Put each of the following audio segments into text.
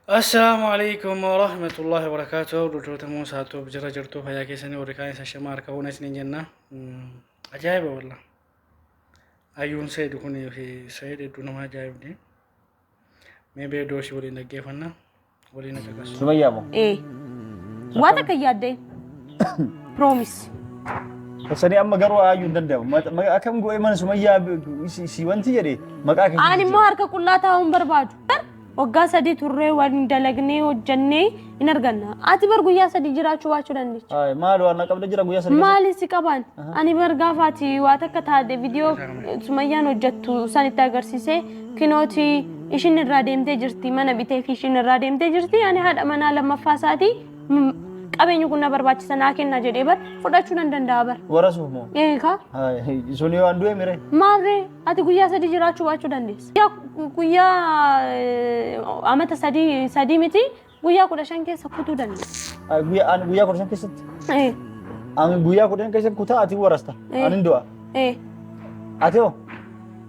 Assalaamu alaikum warahmatullahi wabarakatuh. Hordoftoota Muusaa Tuub jira jirtu fayyaa keessanii warri kaan isa shamaa harka fuuna isiniin jenna. Ajaa'iba wallah. Hayyuun Seed kun fi Seed hedduu nama ajaa'ibdi. Mee beedoo ishii waliin dhaggeeffanna. Waliin akka qasu. Sumayyaa moo? Ee. Waa takka hin yaaddee. Promise. Sanii amma garuu hayyuu hin danda'amu. Akkam go'ee mana Sumayyaa si wanti jedhe maqaa keessa. Ani immoo harka qullaa taa'uu hin barbaadu. Waggaa 3 turree waliin dalagnee hojjannee hin arganna. Ati bar guyyaa 3 jiraachuu baachuu dandeecha. Ay, maal waan na qabda jira guyyaa 3 keessa? Maali si qabaan? Ani bar gaafa ati waa takka taate viidiyoo Sumayyaan hojjettu san itti agarsiisee kinooti ishiin irraa deemtee jirti mana bitee fi ishiin irraa deemtee jirti ani haadha manaa lammaffaa isaatii qabeenyi kun na barbaachisa naa kenna jedhee bar fudhachuu nan danda'a bar. Warasuuf moo? Eegaa. Ay, Suni waan du'e mire. Maarree ati guyyaa 3 jiraachuu baachuu dandeessa. Guyyaa amata 3 miti guyyaa 15 keessa kutuu dandeessa. Ay, Guyyaa ani guyyaa 15 keessatti. Eh, Ani guyyaa 10 keessatti kutaa ati warasta. Eh. Ani hin du'a. Eh. Ati hoo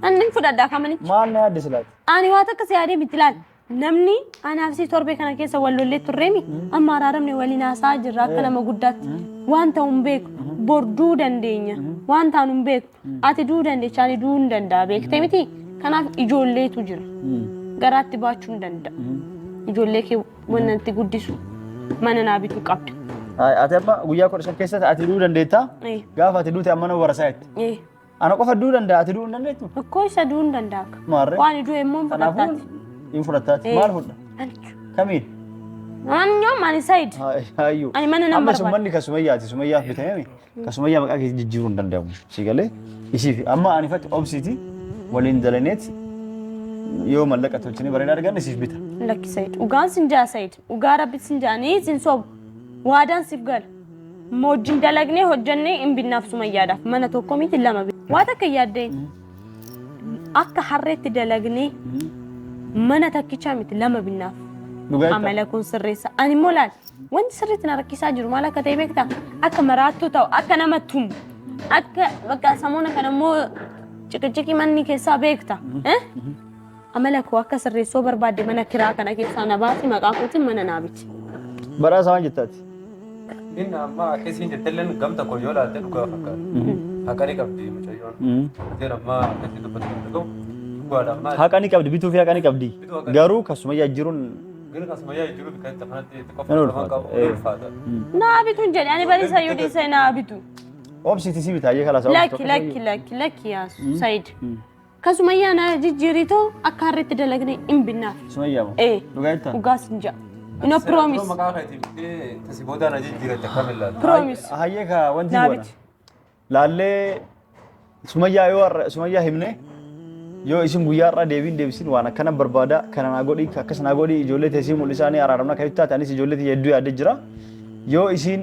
Ani hin fudhadha kamanichi. maal na yaadde silaati? Ani waa takka si yaadee miti laal. Namni anaaf si torbee kana keessa wal lollee turreemi amma araaramne waliin haasa'aa jirra akka nama guddaatti. Waan ta'u hin beeku. Bor du'uu dandeenya. Waan taanu hin beeku. Ati du'uu dandeecha ani du'uu hin danda'a beektee miti. Kanaaf ijoolleetu jira. Garaatti baachuu hin danda'a. Ijoollee kee mana itti guddisu mana naa bituu qabda. Ati amma guyyaa 15 keessatti ati du'uu dandeetta. Gaafa ati duute amma nama warasaa jetti. Ana qofa du'uu danda'a ati du'uu hin dandeettu? Akkoo isa du'uu hin danda'a akka. Maarree. Waan du'e immoo hin Kanaafuu fudhattaati. hin fudhattaati. Maal fudha? Anchu. Kamiin? Maanyoom ani Said. Hayyuu. Ani mana nan Amma barbaada. summanni kan Sumayyaati. Sumayyaaf bitamee kan Sumayyaa maqaa keessa jijjiiruu hin danda'amu. Si galee isiif amma ani fatti obsiiti waliin dalaneet yoo mallaqa tolchinee bareedaa arganne siif bita. Lakki Said. Dhugaan sin jaa Said. Dhugaa rabbi sin jaanii sin sobu. Waadaan siif gala. Wajjin dalagnee hojjannee hin binnaaf Sumayyaadhaaf mana tokko miti lama binna. Waa takka hin yaaddeen. Akka harreetti dalagnee mana takkichaa miti lama binnaaf. Dhugaa jettaa? Amala kun sirreessa. Ani immoo laal wanti sirriitti na rakkisaa jiru maal akka ta'e beektaa? Akka maraattuu ta'u akka nama tumu akka bakka samoona kana immoo ciqiciqii manni keessaa beekta. Eh? Amala koo akka sirreessoo barbaadde mana kiraa kana keessaa na baasi maqaa kootiin mana naa biti. Badhaasa waan jettaati. Inni amma akka isiin jettelleen gam tokko yoo ilaalte dhugaa fakkaata. Haqa ni qabdi mucayyoon. Isheen amma akka isiin dubbattu kan dhaga'u dhugaadha amma. Haqa ni qabdi bituu fi haqa ni qabdi. Bituu haqa ni Garuu kan Sumayyaa jijjiiruun Gara kan Sumayyaa jijjiiruu bikka itti kanatti itti Ni qofa qabu ulfaata. ni ulfaata. Naa bitu hin jedhe ani bariisa yoo dhiise naa bitu. Obsiiti si bitaa jee kalaas. Lakki lakki lakki lakki yaa Said. Ka Sumayyaa na jijjiiritoo akka harreetti dalagne hin binnaaf. Sumayyaa moo? Ee. Dhugaa jettaa? Dhugaa sin ja'a. No promise. Maqaa keetiin bitee tasi boodaa na jijjiiratte akkam ilaalta? Promise. Hayyee ka wanti Naa goona. biti. Laallee Sumayyaa yoo har'a Sumayyaa himne yoo isin guyyaa har'aa deebiin deebisin waan akkana barbaada kana naa godhi akkas naa godhi ijoollee teessii mul'isaanii araaramna kan taate anis ijoollee tiyya hedduu yaadde jira. Yoo isiin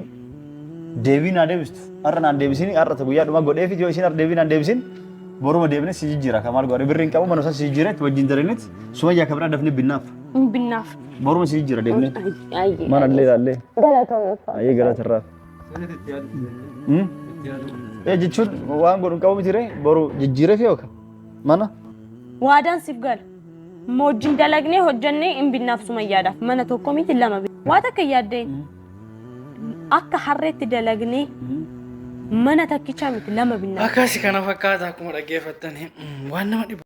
deebii naa deebistu har'a naan deebisin har'a ta guyyaa dhuma godheefi yoo isiin har'a deebii naan deebisin boruma deebine si jijjiira ka maal godhe birri hin qabu mana san si jijjiiretti wajjin dalanetti Sumayyaa ka biraa dafne binnaaf Hin binnaaf. boruma si jijjiira deebine Ayyee. mana illee ilaallee Galatoomii. ayyee galata irraa. Sirriitti itti yaadu. Itti yaadu. Ee jechuun waan godhu hin qabu miti ree boru jijjiireef yookaan mana Waadaan siif gala. Wajjin dalagnee hojjannee hin binnaaf Sumayyaadhaaf mana tokko miti lama binna. Waa takka hin yaaddeen. Akka harreetti dalagnee mana takkichaa miti lama binnaaf. Akkasi kana fakkaata akkuma dhaggeeffattan waan nama dhibu.